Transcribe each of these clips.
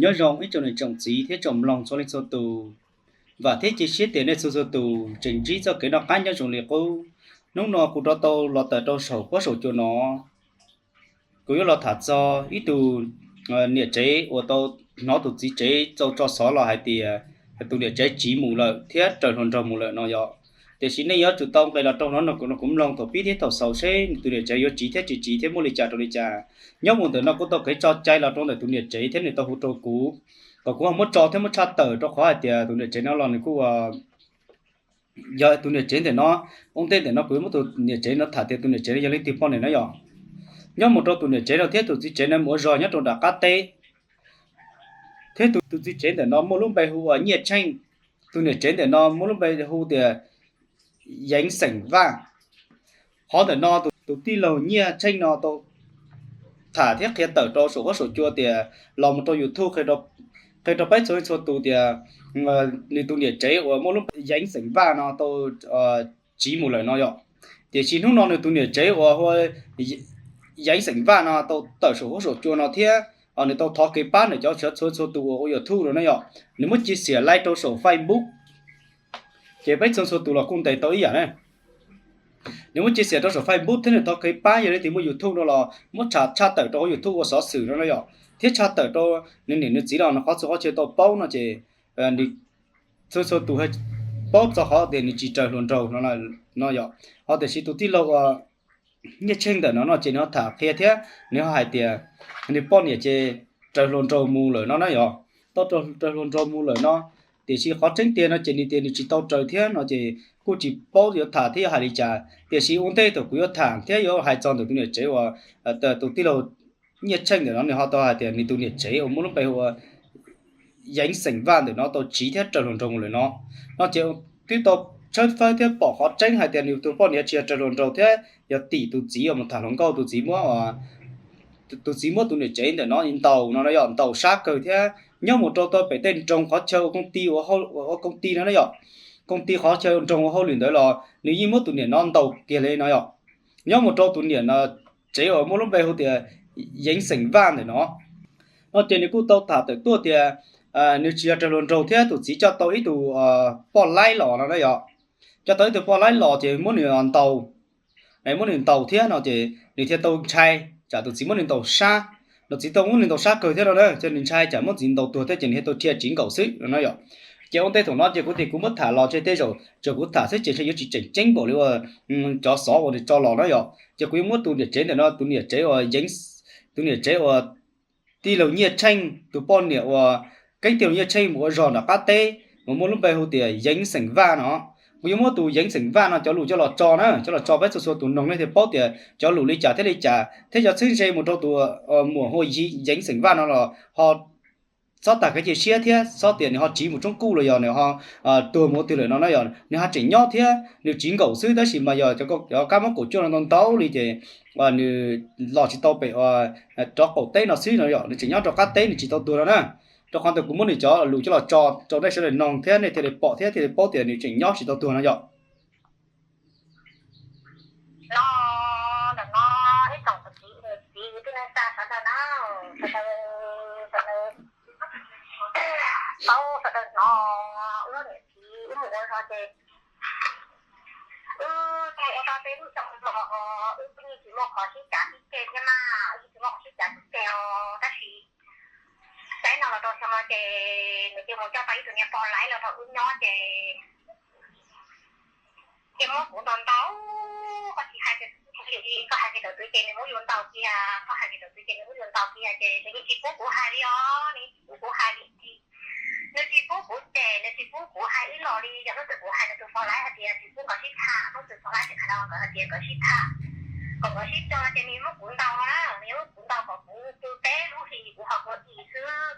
Nyob zoo ib tsoom niam tsoom txiv thiab tsoom mloog txhua leej txhua tus. Vam thiab cia siab tias nej txhua txhua tus tseem ntsib txoj kev noj qab nyob zoo li qub. Hnub no kuv rov tau los tawm rau saum huab saum cua no, kuv yuav los tham txog ib tug niam tsev uas tau hnov tus txiv tsev tau tso xov los hais tias tus niam tsev tsiv mus lawm thiab raws hluas nraug mus lawm no yom. Tiam sis nej yuav tsum tau nqes los rau hnub no kuv mloog thaum pib thiab thaum xaus seb tus niam tsev yuav tsiv thiab tsis tsiv thiab muaj li cas rau li cas. Nyob mus ntawm no kuj tau kev tso cai los rau ntawm tus niam tsev thiab nws tau hu rau kuv, kom kuv ho muab tso thiab muab tshaj tawm rau qhov hais tias tus niam tsev no los nws kuj yog tus niam tsev ntawm no. Ua ntej ntawm no kuv yuav muab tus niam tsev no tham tias tus niam tsev no yog leej twg poj niam no yom. Nyob mus rau tus niam tsev no thiab tus txiv tsev no mus ua zog nyob rau nram qab teb, thiab tus txiv tsev ntawm no muaj lub npe hu ua Nyiaj Tsheej, tus niam tsev ntawm no muaj lub npe hu tias Yeev xeem Vaj. Qhov ntawm no tus tij laug Nyiaj Tsheej no tau tham thiab qhia tawm rau saum huab saum cua tias los mus rau YouTube qhia rau peb txhua txhua tus tias nws tus niam tsev uas muaj lub npe Yeev xeem Vaj no tau tsiv mus lawm no yom. Tiam sis hnub no nws tus niam tsev uas hu Yeev xeem Vaj no tau tawm saum huab saum cua no thiab nws tau thov kev pab ntawm cov txhua txhua tus uas ua YouTube no na yom. Nws muab cia xiam li rau saum Facebook, ces peb txhua txhua tus los kuj ntes tau ib yam na. Nws muab cia xiam rau saum Facebook thiab nws thov kev pab yog leej twg muaj YouTube no los muab tshaj tawm rau hauv YouTube ua xov xwm no na yom, thiab tshaj tawm rau nws niam nws txiv los nws qhov txhua qhov chaw tau paub no ces nws txhua txhua tus paub txog qhov tias nws tsis raws hluas nraug no yom. Ho tiam sis tus tij laug uas Nyiaj Tsheej ntawm no no ces nws ho tham qhia thiab nws ho hais tias nws poj niam ces raws hluas nraug mus lawm no na yom. Tau raws hluas nraug mus lawm no, tiam sis qhov tseeb tiag no ces nws tias nws tsis tau raws thiab no ces kuj tsis paub yuav tham thiab yuav hais li cas. Tiam sis ua ntej thaum kuv yuav tham thiab yuav hais txog ntawm tus niam tsev uas tus tij laug Nyiaj Tsheej ntawm no nws ho tau hais tias nws tus niam tsev uas muaj lub npe hu ua Yeev xeem Vaj ntawm no tau tsiv thiab raws hluas nraug mus lawm no, no ces twb tau tshawb fawb thiab pom qhov tseeb hais tias nws tus poj niam tsis yog raws hluas nraug thiab yog tim tus txiv uas mus tham hluas nkauj, tus txiv muab tus txiv muab tus niam tsev ntawm no ntaus no na yom, ntaus sab kawg thiab nyob mus rau tau pem tej nroog qhov chaw ua koom ti, ua koom ti no na yom, koom ti qhov chaw nroog ua hauj lwm ntawd los nws yeej muab tus niam no ntaus kiag li no yom. Nyob mus rau tus niam tsev uas muaj lub npe hu tias Yeev xeem Vaj ntawm no, no ces nws kuj tau tham tawm tuaj tias nws tsis yog raws hluas nraug thiab tus txiv coj tau ib tug poj laib los no na yom. Coj tau ib tug poj laib los ces muab nws ntaus, muab nws ntaus thiab no ces nws thiaj tau ntshai, tsam tus txiv muab nws ntaus sab, tus txiv tau muab nws ntaus sab kawg thiab no na, ces nws ntshai tsam muab txiv ntaus tuag thiab ces nws thiaj tau dhia tsiv nkaum xwb no yom. Ces ua ntej thaum no ces kuv tias kuv muab tham los ntshe tej zaum tsuas kuv tham xwb ces ntshe yuav tsis tseem ceeb npaum li uas cov xov uas nws tso los na yom. Ces kuv yuav muab tus niam tsev ntawm no, tus niam tsev uas Yeev, tus niam tsev uas tij laug Nyiaj Tsheej tus poj niam uas keeb tij laug Nyiaj Tsheej mus ua zog nram qab teb uas muaj lub npe hu tias Yeev xeem Vaj no. Kuv yuav muab tus Yeev xeem Vaj no cov lus coj los tso na, coj los tso peb txhua txhua tus noog nej thiaj paub tias cov lus li cas thiab li cas thiab cov txheeb ze mus rau tus muam hu Yeev xeem Vaj no los ho txhob tas kev cia siab thiab txhob tias nws ho tsiv mus tsoob kuj los yog nws ho tuag mus ua twg lawm no na yom. Nws ho tseem nyob thiab, nws tsiv nkaum xwb tab sis mas yog cov kab mob kaum cuaj no ntau ntau li ces nws los tsis tau pem rov qaum teb no xwb no yom, nws tseem nyob rau qab teb nws tsis tau tuag no na. Rau qhov ntawd kuv muab nws cov lus coj los tso rau nej sawv daws noog thiab nej thiaj li pom thiab thiaj li paub tias nws tseem nyob tsis tau tuag no yom. No, ntawm no ib tsoom niam txiv kwv tij neej tsa sawv daws na, sawv daws, sawv daws paub, sawv daws hnov, wb niam txiv wb mus ua zog ces wb tuaj ua tau tej lub xyoo los wb yeej tsis muaj qhov sib cav sib ceg thiab mas, wb yeej tsis muaj qhov sib cav sib ceg os, tab sis saib no los rau xyoo no ces nws cia mus coj tau ib tug niag poj laib los rau wb nyob ces ces muab kuv ntaus ntau, koj tsis hais, koj hais kiag ntawm twg ces nws muab yus ntaus kiag, koj hais kiag ntawm twg ces nws muab yus ntaus kiag ces nws yeej tsis pub kuv hais li os, nws yeej tsis pub kuv hais li. Nws tsis pub kuv cem, nws tsis pub kuv hais ib los li, yog hnub twg kuv hais nws tus poj laib hais tias tsis pub nkawd sib tham, hnub twg poj laib tsis hais rau nkawd hais tias nkawd sib tham, kom nkawd sib co ces nws muab kuv ntaus no na, nws muab kuv ntaus kom kuv tu teb lub hli kuv ho ua im xwb,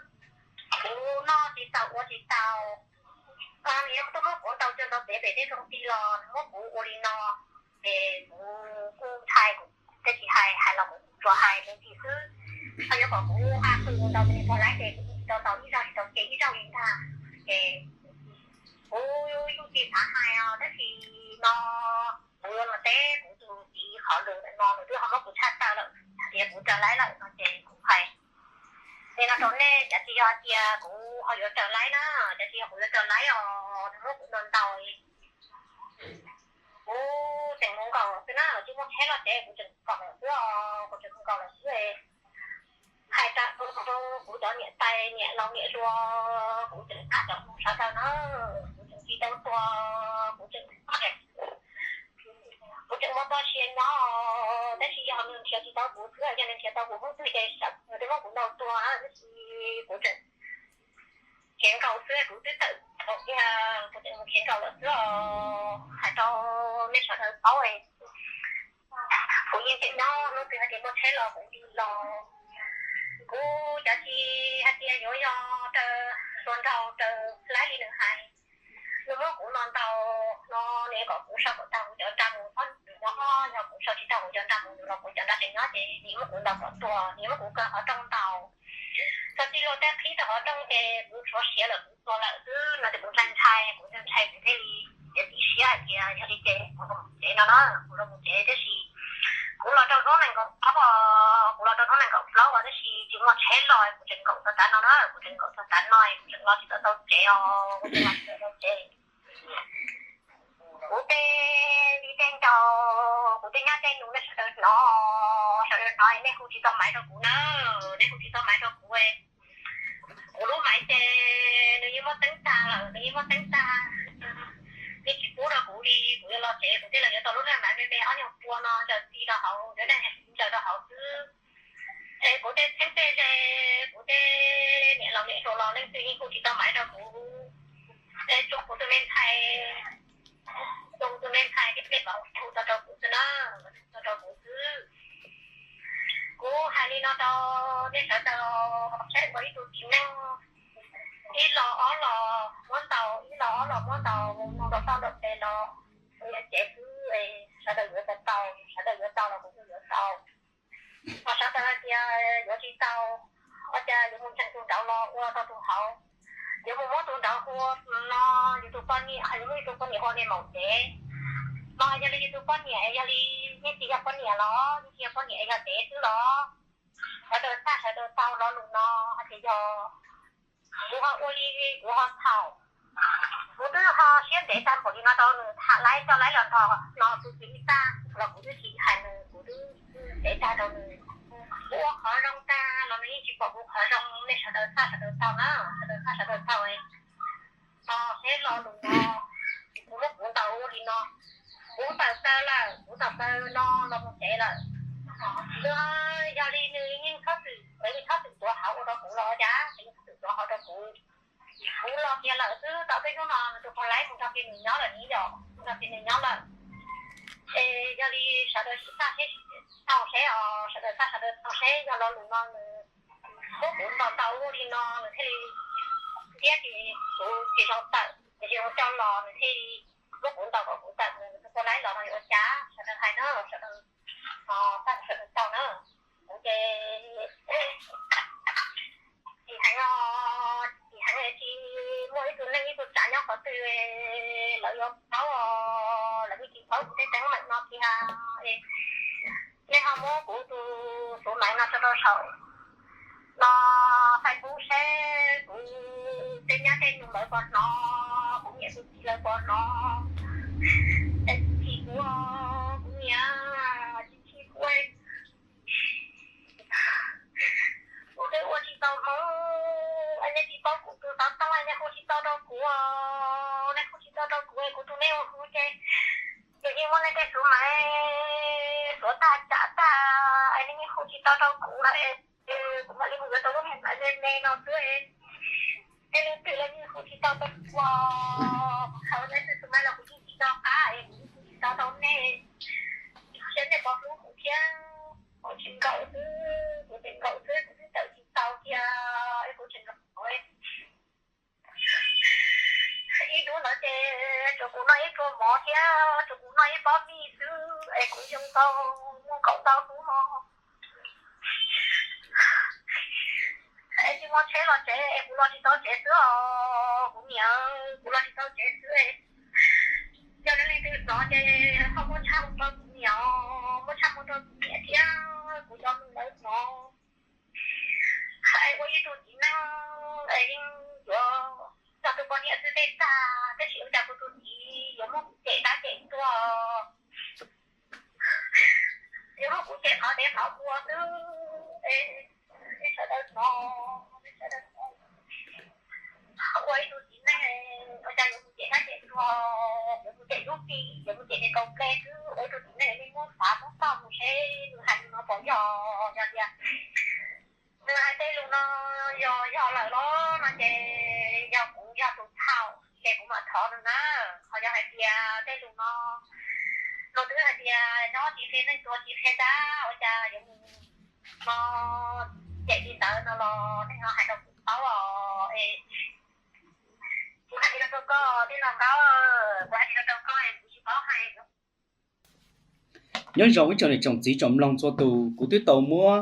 kuv noj tsis tau ua tsis tau. Nws yeej tuaj muab kuv ntaus cuag ntaus pem pem tej koom ti los nws muab kuv ua li no, ces kuv kuj ntshai, kuv thiaj tsis hais, hais los kuv tsuas hais me ntsis xwb. Ho yuav kom kuv a pw ntaus me poj laib ces kuv tsis tau ntaus ib zaug tsis tau cem ib zaug li ntag. Ces kuv yeej tsis xav hais os, tab sis no kuv yuav los teb kuv tus txiv qhov lus ntawm no nws twb ho muab kuv tshaj tawm lawm hais tias kuv raws laib lawm no ces kuv hais Ces no rau nej, cav tsis yog hais tias kuv ho yuav raws laib na, cav tsis yog kuv yuav raws laib os, nws muab kuv ntaus ntaus, kuv tseem mus nkaum xwb na, tsis muaj tsheb los tsev, kuv tseem nkaum lawm xwb os, kuv tseem mus nkaum lawm xwb. Hais rau kuv cov niam tais niam laus niam hluas, kuv tseem tham cov mus sawv daws na, kuv tseem tsis tau tuag, kuv tseem, kuv tseem muaj txoj sia nyob, tab sis yog nws nrhiav tsis tau kuv xwb, yog nws nrhiav tau kuv hnub twg ces sawv daws twb muab kuv ntaus tuag, tab sis kuv tseem khiav nkaum xwb, kuv twb tawm thaum tiag, kuv tseem mus khiav nkaum lawm xwb os. Hais rau nej sawv daws paub, kuv yeej tseem nyob, hnub twg hais tias muaj tsheb los kuv dim los. Kuv cav tsis hais tias yuav yog raws hluas nraug raws laib li nws hais. Nws muab kuv ntaus ntaus no, nws kom kuv sau kom tag kuv cov nra mus, txhob nyob, yog kuv sau tsis tag kuv cov nra mus los kuv cov nra tseem nyob ces nws muab kuv ntaus kom tuag, nws muab kuv kaw qhov rooj ntaus. Txog txij luag tej qhib tau qhov rooj ces kuv tshuav siav lawm, kuv tuag lawm xwb no ces kuv ntshai ntshai, kuv ntshai ntshai kuv thiaj li txiav txim siab hais tias yog li ces kuv los mus tsev no na, kuv los mus tsev tab sis kuv los rau hnub nees nkaum plaub, kuv los rau hnub nees nkaum plaub tab sis tsis muaj tsheb los, kuv tseem nkaum txog tav no na, kuv tseem nkaum txog tav no, kuv tseem los tsis tau tau tsev os, kuv tseem los tsis tau tau tsev. Kuv tej viv tej ncaus, kuv tej nyab tej nus nej sawv daws hnov, sawv daws hnov nej hu tsis tau maiv rau kuv na, nej hu tsis tau maiv rau kuv. Kuv lub maiv ces nws yeej muab teeb tag lawm, nws yeej muab teeb tag, yeej tsis pub rau kuv li. Kuv yuav los tsev kuv thiaj li yuav tau lub niag maiv me me ob nyuag pua no ntsaws txi rau hauv, yuav daj ntsaws rau hauv xwb. Es kuv tej txheeb tej ze, kuv tej niam laus niam hluas los leej twg yeej hu tsis tau maiv rau kuv. Es tsuas kuv tus me ntxhais, tsuas kuv tus me ntxhais thiaj li kom hu tau rau kuv xwb na, hu tau rau kuv xwb. Kuv hais li no rau nej sawv daws, saib ua ib tug txiv neej, ib los ob los muab ntaus, ib los ob los muab ntaus, mus ntaus toj ntaus tes los, kuv yuav tsev xwb, sawv daws yuav tau tau, sawv daws yuav tau los kuv kuj yuav tau. Ho sawv daws hais tias yuav tsis tau, ua cas yuav mus ntseeg tus nraud los ua tau tus hauv, yuav mus muab tus nraud hu no, yus tus poj niam, yuav muab yus tus poj niam ua niag maum dev no, yog li yus tus poj niam, yog li yeej tsis yog poj niam los, yeej tsis yog poj niam, yog dev xwb los. Sawv daws txhaj sawv daws tau lo lus no hais tias yog kuv ho ua li kuv ho txhaum, kuv twb ho siab ntev tag npaum li no rau nws tham laib coj laib los nrog no tus txiv ib tag los kuv twb tsis hais nws, kuv twb ntev tag rau nws. Kuv ua qhov zoo tag los nws yeej tsis pom kuv qhov zoo, nej sawv daws txhaj sawv daws tau na, sawv daws txhaj sawv daws tau. Tos seb lo lus no, kuv muab kuv ntaus ua li no, kuv tawm plaws lawm, kuv tawm plaws no los mus tsev lawm. Yog li nws yeej txhob txwm, nws yeej txhob txwm tuav hauv ua rau kuv los cas, nws yeej txhob txwm tuav hauv rau kuv. Kuv los kiag lawm xwb, tau peb hnub no nws tus phooj ywg mus nrog kiag nws nyob lawm ni yom, mus nrog kiag nws nyob lawm. Es yog li sawv daws sib txhaj seb, tau seb os, sawv daws txhaj sawv daws tau seb yog lo lus no nws muab kuv ntaus ntaus ua li no nws thiaj li thiab ces kuv tsis zoo tawm, ces tsis zoo coj los nws thiaj li muab kuv ntaus kom kuv tawm mus, nws tus phooj ywg los no yuav ua cas, sawv daws hais na, sawv daws txhaj sawv daws tau na. Kuv ces tsis heev os, tsis heev, tsis muaj ib tug neeg ib tug tsav nyob qhov twg lawv yuav paub, lawv yeej tsis paub kuv tej teeb meem no tiag. Nej ho muab kuv tus xuv maiv no tso rau saum no Facebook seb kuv tej nyab tej nus lawv puas hnov, kuv niam kuv txiv lawv puas hnov. Es tsis chim kuv, kuv niam, tsis chim kuv. Kuv twb ua tsis tau hmoov, nej tsis paub kuv tus xov tooj, nej hu tsis tau rau kuv, nej hu tsis tau rau kuv, kuv tus nej hu ces nws yeej muab nej tej xuv maiv xuav tag tsam tag, nej yeej hu tsis tau rau kuv lawm. Kuv mam li mus yuav tau lub niag maiv me me no xwb. Nej leej twg los yeej hu tsis tau rau kuv, kuv khaws nej tej xuv maiv los kuv yeej tsis nco qab es kuv yeej hu tsis tau rau nej. Saib nej puas hlub kuv thiab. Kuv tseem nkaum xwb, kuv tseem nkaum xwb, kuv twb tawm tsis tau kiag es kuv tseem nkaum. Ib hnub ntawd ces tsuas kuv noj ib pluag mov thiab tsuas kuv noj ib pob mij xwb es kuv zoo nkauj muaj nkaum ntau hnub no. Es tsis muaj tsheb los tsev es kuv los tsis tau tsev xwb os kuv niam, kuv los tsis tau tsev xwb. Yog leej twg hnov ces ho muab tshaj mus rau kuv niam, muab tshaj mus rau kuv niam thiab kuv cov nus lawv hnov. Es ua ib tug txiv neej es yeej yuav txog tus poj niam xwb tej tag, tab sis ua cas kuv tus txiv yuav muab kuv cem dab cem tuag, yuav muab kuv cem qhov dev qhov quav xwb. Es sawv daws hnov, sawv daws hnov, ua ib tug txiv neej ua cas yuav mus cem dab cem tuag, yuav mus cem lub tis, yuav mus cem niam kaus nplej xwb. Ua ib tug txiv neej nej muab xav muab txoj mus seb nws hais li no puas yog, yog tias nws hais tej lus no yog yog lawm los no ces yog kuv yog tus txhaum ces kuv mam thov nws na. Ho yog hais tias tej lus no, luag twb hais tias nyob tsis qhia neeg tuag tsis qhia dab, ua cas yuav mus no cem li ntawd no los nej ho hais rau kuv paub os. Es kuv hais li no rau koj, tij laug Nkaub, kuv hais li no rau koj es kuv tsis paub hais. Nyob zoo ib tsoom niam tsoom txiv tsoom mloog txhua tus, kuv twb tau muab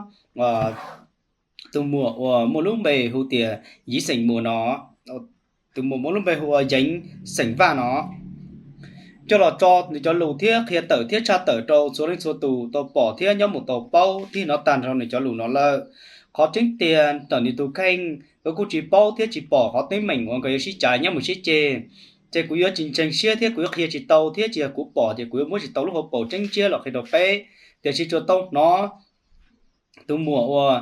tus muam uas muaj lub npe hu tias Yeev Xeem Muas no, tus muam muaj lub npe hu ua Yeev Xeem Vaj no, coj los tso nws cov lus thiab qhia tawm thiab tshaj tawm rau txhua leej txhua tus tau pom thiab nyob mus tau paub thiab hnov tag nrho nws cov lus no lawm. Qhov tseeb tiag ntawm nws tus kheej nkawd kuj tsis paub thiab tsis pom qhov teeb meem uas nkawd yuav sib cav nyob mus sib ceg. Ces kuv yuav tsis ntseeg siab thiab kuv yuav qhia tsis tau thiab tsis yog kuv pom ces kuv yuav muab tsis tau lub hauv paus tseeb tshiab los qhia rau peb. Tiam sis tsuas tau hnov tus muam uas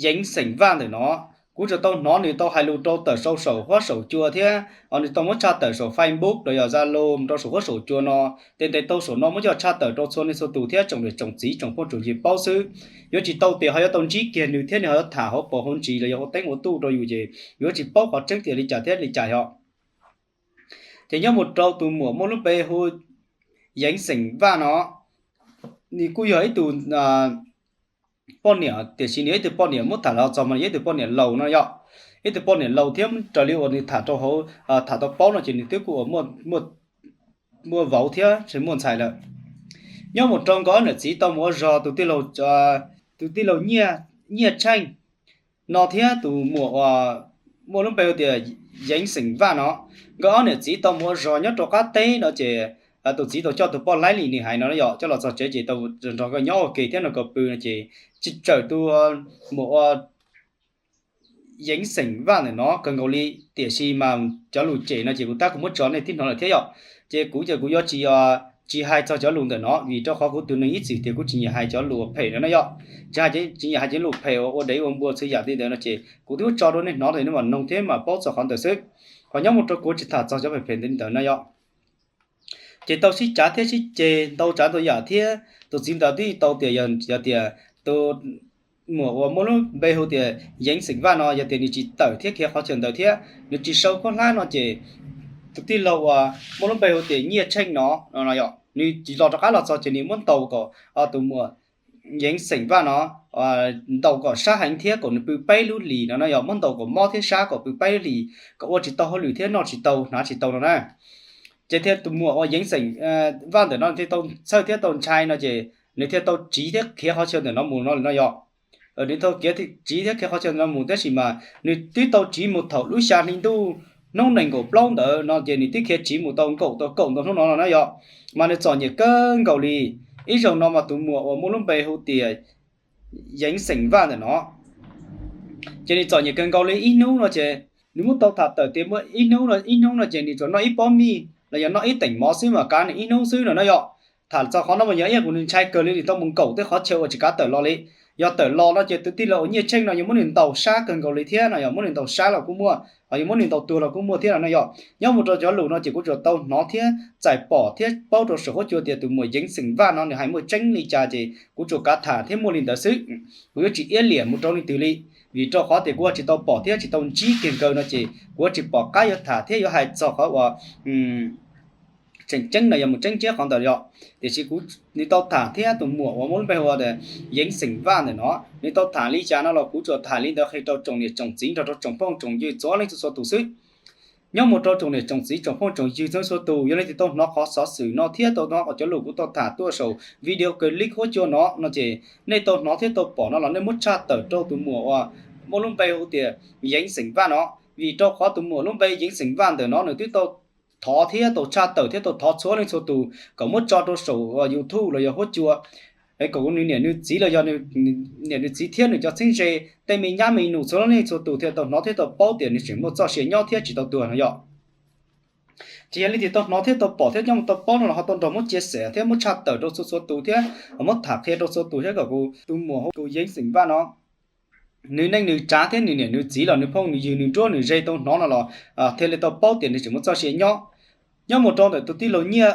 Yeev Xeem Vaj ntawm no, kuv tsuas tau hnov nws tau hais lus rau tawm saum huab saum cua thiab nws tau muab tshaj tawm saum Facebook los yog Zalo rau saum huab saum cua no. Ces ntes tau saum no muab coj tshaj tawm rau txhua leej txhua tus thiab tsoom niam tsoom txiv tsoom phooj tsoom ywg paub xwb. Yuav tsis tau tias ho yuav tau ntsib kiag nws thiab nws ho yuav tham hauv paus hauv ntsis los yog hauv teeb hauv tuj rau yus ces yuav tsis paub qhov tseeb tiag li cas thiab li cas yom. Ces nyob mus rau tus muam muaj lub npe hu Yeev Xeem Vaj no, nws kuj yog ib tug poj niam, tiam sis nws yog ib tug poj niam muab tham los txog mas nws yog ib tug poj niam laus no yom. Ib tug poj niam laus thiab raws li uas nws tham rau hauv, tham tau paub no ces nws twb kuj uas muaj vauv thiab tsis muaj ntxhais lawm. Nyob mus rau nkawd ob niam txiv tau mus ua zog tus tij laug Nyiaj Tsheej no thiab tus muam uas muaj lub npe hu tias Yeev Xeem Vaj no, nkawd ob niam txiv tau mus ua zog nyob rau qab teb no ces tus txiv tau coj tus poj laib li nws hais no yom, coj los txog tsev ces tau nrog nkawd nyob ua ke thiab nrog nkawd pw no ces tsis tsawm tus muam ua Yeev Xeem Vaj ntawm no kawg nkaus li. Tiam sis mas cov lus cem no ces kuv tab kuv muab tso nej tib hnov lawm thiab yom. Ces kuv ces kuv yuav tsis, tsis hais txog cov lus ntawm no vim rau qhov kuv tus neeg ib txwm tias kuv tsis nyiam hais cov lus phem no na yom. Tsis hais, tsis nyiam hais cov lus phem uas ua dev ua npua txhua yam li ntawd no ces kuv twb muab tso rau nej hnov nej mam noog thiab mam paub txog qhov ntawd xwb. Ho nyob mus rau kuv tsis tham txog cov phem phem ntawd li ntawd na yom. Ces tau sib cav thiab sib ceg ntau tsav ntau yam thiab tus txiv ntawd twb tau tias yog tias tus muam uas muaj lub npe hu tias Yeev Xeem Vaj no yog tias nws tsis tawm thiab khiav qhov chaw ntawd thiab nws tsis sau khaub hlab no ces tus tij laug uas muaj lub npe hu tias Nyiaj Tsheej no, nws tsis los rov qab los txog ces nws muab ntaus kom tus muam Yeev Xeem Vaj no ntaus kom sab heev thiab kom nws pw peb lub hlis no no yog muab ntaus kom mob thiab sab kom pw peb lub hlis kom ua tsis tau hauj lwm thiab noj tsis tau hnav tsis tau no na. Ces thiaj tus muam uas Yeev Xeem Vaj ntawm no thiaj tau txhawj thiab tau ntshai no ces nws thiaj tau tsiv thiab khiav qhov chaw ntawm no mus no no yog. Nws tau khiav tsiv thiab khiav qhov chaw ntawm no mus tab sis mas nws twb tau tsiv mus thaum lub xya hli ntuj hnub nees nkaum plaub ntawd no ces nws twb khiav tsiv mus tau nkaum tau kaum ntau hnub no no na yom. Mas nws txom nyem kawg nkaus li. Ib zaug no mas tus muam uas muaj lub npe hu tias Yeev Xeem Vaj ntawm no ces nws txom nyem kawg nkaus li. Ib hnub no ces nws muab tau tham tawm tias muaj ib hnub no, ib hnub no ces nws tsuas noj ib pob mij los yog noj ib teem mov xwb mas kav nws ib hnub xwb no na yom. Tham txog qhov no mas yog ib yam kuv nws ntshai kawg li, nws tau mus nkaum tej qhov chaw uas tsis kav tawm los li. Yog tawm los no ces tus tij laug uas Nyiaj Tsheej no yuav muab nws ntaus sab kawg nkaus li thiab no yog muab nws ntaus sab los kuj muaj, ho yuav muab nws ntaus tuag los kuj muaj thiab no na yom. Nyob mus rau cov lus no ces kuv tsuas tau hnov thiab txais pom thiab paub rau saum huab cua tias tus muam Yeev Xeem Vaj no nws hais muaj tseeb li cas ces kuv tsuas kav tham thiab muaj li ntawd xwb. Kuv yuav tsis iab liam mus rau leej twg li, vim rau qhov tias kuv tsis tau pom thiab tsis tau ntsib kiag nkawd no ces kuv tsis pom qab yuav tham thiab yuav hais txog qhov uas tseem ceeb no yog mus tseeb tshiab qhov ntawd yom. Tiam sis kuv, nws tau tham thiab tus muam uas muaj lub npe hu tias Yeev Xeem Vaj ntawm no nws tau tham li cas no los kuv tsuas tham li ntawd qhia rau tsoom niam tsoom txiv nrog rau tsoom phooj tsoom ywg txhua leej txhua tus xwb. Nyob mus rau tsoom niam tsoom txiv tsoom phooj tsoom ywg txhua txhua tus, yog leej twg tau hnov qhov xov xwm no thiab tau hnov qhov cov lus kuv tau tham tuaj saum video clip huab cua no no ces nej tau hnov thiab tau pom no los nej muab tshaj tawm rau tus muam uas muaj lub npe hu tias Yeev Xeem Vaj no, vim rau qhov tus muam lub npe Yeev Xeem Vaj ntawm no nws twb tau thov thiab tau tshaj tawm thiab tau thov txhua leej txhua tus kom muab tso rau saum YouTube los yog huab cua es kom kuv nws niam nws txiv los yog nws niam nws txiv thiab nws cov txheeb ze, tej me nyab me nus txhua leej txhua tus thiaj tau hnov thiab tau paub tias nws tseem muaj txoj sia nyob thiab tsis tau tuag no yom. Ces yog leej twg tau hnov thiab tau pom thiab nyob mus tau paub no los ho tau nrog muab cia xem thiab muab tshaj tawm rau txhua txhua tus thiab muab tham qhia rau txhua tus thiab kom kuv tus muam hauv tus Yeev Xeem Vaj no nws neej nws tsav thiab nws niam nws txiv los nws phooj nws ywg nws nruab nws ze tau hnov no los thiaj li tau paub tias nws tseem muaj txoj sia nyob. Nyob mus rau ntawm tus tij laug Nyiaj,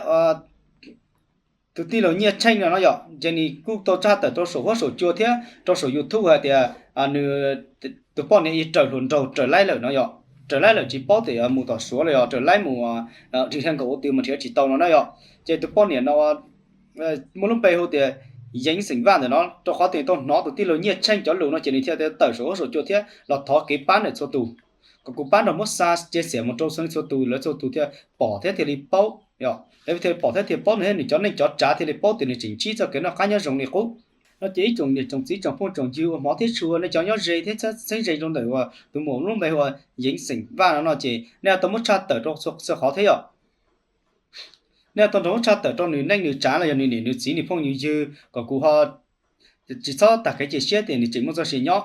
tus tij laug Nyiaj Tsheej no no yom, ces nws kuj tau tshaj tawm rau saum huab saum cua thiab rau saum YouTube hais tias nws tus poj niam raws hluas nraug raws laib lawm no yom, raws laib lawm tsis paub tias mus tom Suav los yog raws laib mus nrhiav nkaus ua twg mas nrhiav tsis tau no na yom. Ces tus poj niam no muaj lub npe hu tias Yeev Xeem Vaj ntawm no, rau qhov tias tau hnov tus tij laug Nyiaj Tsheej cov lus no ces nws thiaj tawm saum huab saum cua thiab los thov kev pab ntawm txhua tus, kom kuv pab nrog muab xa cia xem mus rau txhua txhua tus, lawv txhua tus thiaj pom thiab thiaj li paub, thiaj pom thiab thiaj paub nws thiab nws cov neej cov tsav thiaj li paub tias nws tseem ntsib txoj kev noj qab nyob zoo li qub. No ces ib tsoom niam tsoom txiv tsoom phooj tsoom ywg uas hmov thiab tshua nej cov nyob ze thiab txheeb ze rau ntawm uas tus muam lub npe hu ua Yeev Xeem Vaj no no ces nej tau muab tshaj tawm rau txhua qhov thiab yom. Nej tau nrog muab tshaj tawm rau nws neej nws tsav los yog nws niam nws txiv nws phooj nws ywg kom kuv ho tsis txhob tag kev cia siab tias nws tseem muaj txoj sia nyob.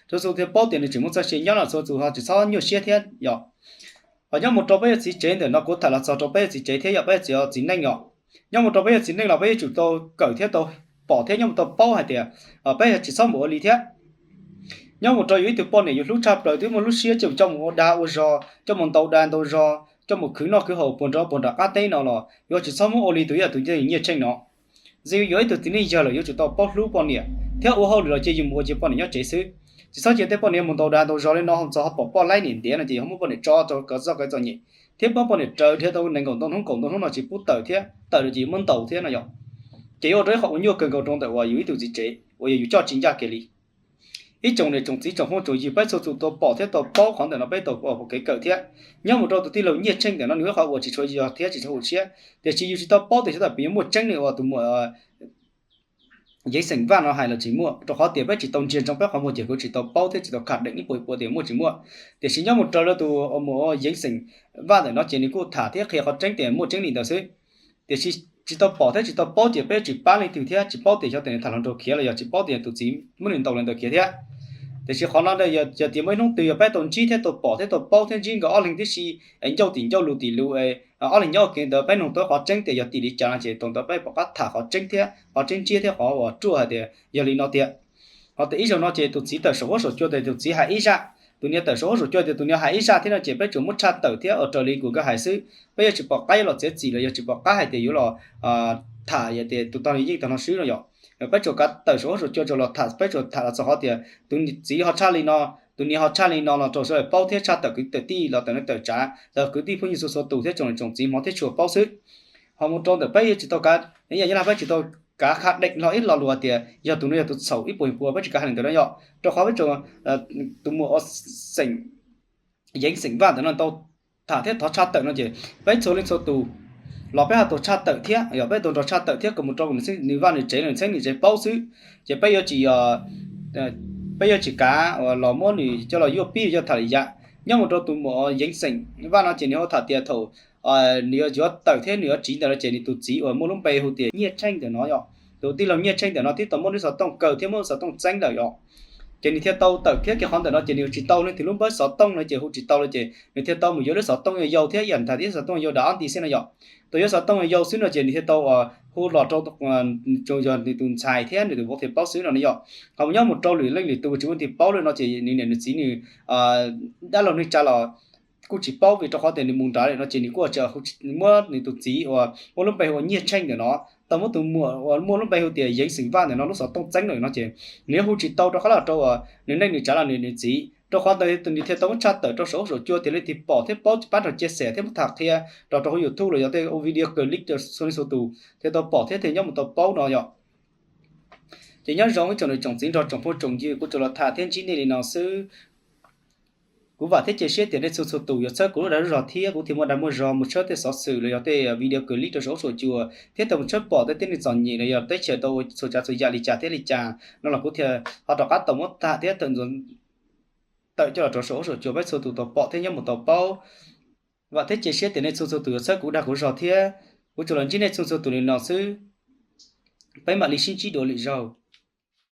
Txhua tus thiaj paub tias nws tseem muaj txoj sia nyob los txhua tus ho tsis txhob nyuaj siab thiab yom. Ho nyob mus rau peb yuav txiv tsev ntawm no kuv tham los txog rau peb yuav txiv tsev thiab yom, peb yuav txiv txiv neej yom. Nyob mus rau peb yuav txiv neej los peb yuav tsum tau kawm thiab tau pom thiab nyob mus tau paub hais tias peb yog tsis txhob mus ua li thiab. Nyob mus rau yus ib tug poj niam yus hlub tshaj plaws twb muaj lub siab coj mus ua dag ua zog, coj mus ntaus dag ntaus zog, coj mus khwv noj khwv haus puag nrov puag nram qab teb no los yuav tsis txhob muab ua li tus ib yam tus Nyiaj Tsheej no. Ntxim yuav ib tug txiv neej yawg lawm yuav tsum tau paub hlub poj niam thiab ua hauj lwm los cia yus mus ua cia poj niam nyob tsev xwb. Tsis txhob cia tej poj niam mus ntaus dag ntaus zog li no ho txog ho pom poj laib niam ntiav no ces yuav muab poj niam tso rau kov txoj kev txom nyem thiab muab poj niam raws dhia tau nees nkaum ntau hnub kaum ntau hnub no tsis pub tawm thiab, tawm lawm ces yuav muab ntaus thiab no yom. Ces yuav ua rau ib qho uas nyuaj kawg nkaus rau ntawm uas yus ib tug txiv tsev uas yog yus coj tsis ncaj kiag li. Ib tsoom niam tsoom txiv tsoom phooj tsoom ywg peb txhua tus tau pom thiab tau paub qhov ntawm no peb tau ua kev kawm thiab. Nyob mus rau tus tij laug Nyiaj Tsheej ntawm no nws ib qhov uas tsis tshua yog thiab tsis tshua hum siab, tiam sis yus tsis tau paub tias xyov tas puas yuav muaj tseeb li uas tus muam Yeev Xeem Vaj no hais los tsis muaj, rau qhov tias peb tsis tau ntsia ntsoov peb qhov muag ces kuv tsis tau paub thiab tsis tau kham deem ib puas ib puas tias muaj tsis muaj. Tiam sis nyob mus raws li tus muam Yeev Xeem Vaj ntawm no ces nws kuj tham thiab qhia qhov tseeb tias muaj tseeb li ntawd xwb. Tiam sis tsis tau pom thiab tsis tau paub ces peb yuav tsis pab leej twg thiab tsis paub tias xyov tias nws tham hluas nraug khiav los yog tsis paub tias tus txiv muab nws ntaus li ntawd khiav thiab. Tiam sis qhov no yog tias muaj ib hnub twg yog peb tau ntsib thiab tau pom thiab tau paub thiab ntsib nkawd ob leeg tib si es ncauj tim ncauj lus tim lus, ob leeg nyob ua ke ntawd peb nug tau qhov tseeb tias yog tim li cas no ces thaum ntawd peb pom qab tham qhov tseeb thiab qhov tseeb ntsiab thiab qhov uas ruaj hais tias yog li no tiag. Ho tias ib zaug no ces tus txiv tawm saum huab saum cua tias tus txiv hais ib zaj, tus niam tawm saum huab saum cua tias tus niam hais ib zaj thiab no ces peb tsuas muab tshaj tawm thiab ua raws li kuv nkawd hais xwb. Peb yuav tsis pom qab yuav los txiav txim los yog tsis pom qab hais tias yuav los tham tias tus tog yeej tog no swb no yom. Peb tsuas kav tawm saum huab saum cua tsuas los tham, peb tsuas tham los txog qhov tias tus txiv ho tshaj li no, tus niam ho tshaj li no los rau sawv daws paub thiab tshaj tawm kwv tij los tawm neej tawm tsav, tawm kwv tij phooj ywg txhua txhua tus thiab tsoom niam tsoom txiv hmov thiab tshua paub xwb. Ho mus rau ntawm peb yuav tsis tau kav, yam yog peb tsis tau kav qha deem hlo ib lo lus tias yog tus no yog tus txhaum ib puas puas, peb tsis kav hais li ntawd no yom, rau qhov peb tsuas, tus muam Xeem, Yeev Xeem Vaj ntawm no tau tham thiab thov tshaj tawm no ces peb txhua leej txhua tus los peb ho tau tshaj tawm thiab, yog peb tau nrog tshaj tawm thiab kom mus rau nws vaj nws tsev, nws txheeb nws ze paub xwb. Ces peb yuav tsis, peb yuav tsis kav los muab nws coj los yuaj pib yuav tham li yam. Nyob mus rau tus muam Yeev Xeem Vaj no ces nws ho tham tias thaum nws yuav tawm thiab nws yuav tsiv ntawm no ces nws tus txiv uas muaj lub npe hu tias Nyiaj Tsheej ntawm no yom, tus tij laug Nyiaj Tsheej ntawm no twb tau muab lub xov tooj kaw thiab muab lub xov tooj txeeb lawm yom. Ces nws thiaj tau tawm thiab kiag qhov ntawm no ces nws yuav tsis tau leej twg lub npawb xov tooj no ces hu tsis tau li ces nws thiaj tau mus yuav lub xov tooj yau yau thiab yam tham thiab xov tooj yau dav ob nti xwb no yom. Tau yuav xov tooj yau yau xwb no ces nws thiaj tau hu los rau, yog nws tus ntxhais thiab nws tus vauv thiaj paub xwb no ne yom. Ho mus nyob mus rau lwm leej lwm tus tsis muaj leej twg paub li no ces nws niam nws txiv nws dab laug neej tsa los kuj tsis paub vim rau qhov tias nws mus nrad lawm no ces nws kuj tsis muab nws tus txiv uas muaj lub npe hu ua Nyiaj Tsheej ntawm no, tau muab tus muam uas muaj lub npe hu tias Yeev Xeem Vaj ntawm no lub xov tooj txeeb lawm no ces nws yuav hu tsis tau rau qhov los rau uas nws neej nws tsav los nws niam txiv. Rau qhov ntawd nws thiaj tau muab tshaj tawm rau saum huab saum cua tias leej twg pom thiab paub pab nrog cia xem thiab muab tham qhia rau rau hauv YouTube los yog tej ua video clip rau txhua leej txhua tus thiaj tau pom thiab thiaj nyob mus tau paub no yom. Ces nyob zoo ib tsoom niam tsoom txiv nrog tsoom phooj tsoom ywg, kuv tsuas los tham thiab ntsib nej li no xwb. Kuv vam thiab cia siab tias nej txhua txhua tus yuav txhawb kuv lub dag lub zog thiab kuv thiaj muaj dag muaj zog mus tshawb tej xov xwm los yog tej video clip rau saum huab saum cua thiab tau mus tshawb pom tej tib neeg txom nyem los yog teb chaws tau ua txhua tsav txhua yam li cas thiab li cas no los kuv thiaj ho rov qab tau muab tham thiab tawm ntxuav tawm coj los rau saum huab saum cua peb txhua tus tau pom thiab nyob mus tau paub. Vam thiab cia siab tias nej txhua txhua tus yuav txhawb kuv dag kuv zog thiab. Kuv tsuas los ntsib nej txhua txhua tus li no xwb. peb mam li sib ntsib dua lwm zaug.